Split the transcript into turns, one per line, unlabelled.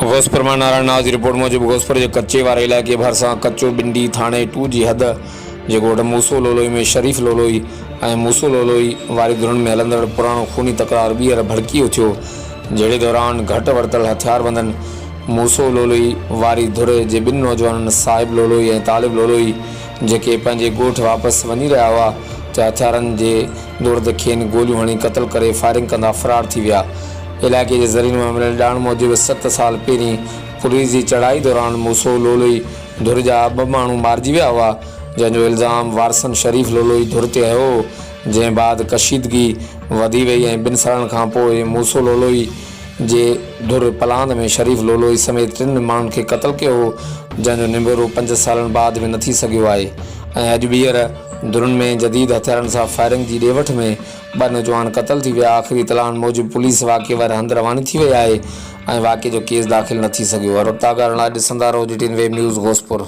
غوثپور مان نارائڻ ناز جي رپورٽ موجب غوثپور جي ڪچي واري علائقي ڀرسان ڪچو ٻنڊي ٿاڻي ٽو جي حد جي ڳوٺ موسو لولوئي ۾ شريف لولوئي ۽ موسو لولوئي واري ڌرين ۾ هلندڙ پراڻو خوني تڪرار ٻيهر ڀڙڪي اٿيو جهيڙي دوران گهٽ ورتل هٿياربندن موسو لولوئي واري ڌر جي ٻن نوجوانن صاحب لولوئي ۽ طالب لولوئي جيڪي پنهنجي ڳوٺ واپس وڃي رهيا هئا ته هٿيارن جي زور تي کين گوليون هڻي قتل ڪري فائرنگ ڪندا فرار ٿي ويا. علائقي جي ذريعن مان مليل ڄاڻ موجب ست سال پهرين پوليس جي چڙهائي دوران موسو لولوئي ڌر جا ٻه ماڻهو مارجي ويا هئا جنهن جو الزام وارثن شريف لولوئي ڌر تي هنيو هو جنهن بعد ڪشيدگي وڌي وئي ۽ ٻن سالن کان پوء موسو لولوئي جي ڌر پلاند ۾ شريف لولوئي سميت ٽن ماڻهن کي قتل ڪيو هو جنهن جو نبيرو پنج سالن بعد به نه ٿي سگهيو آهي ۽ اڄ ٻيهر ڌرين ۾ جديد هٿيارن سان فائرنگ جي ڏي وٺ ۾ ٻه نوجوان قتل ٿي ويا، آخري اطلاعن موجب پوليس واقعي واري هنڌ رواني ٿي وئي آهي ۽ واقعي جو ڪيس داخل نه ٿي سگهيو. هر وقت آگاهه رهڻ لاء ڏسندا رهو G T N web news Ghauspur.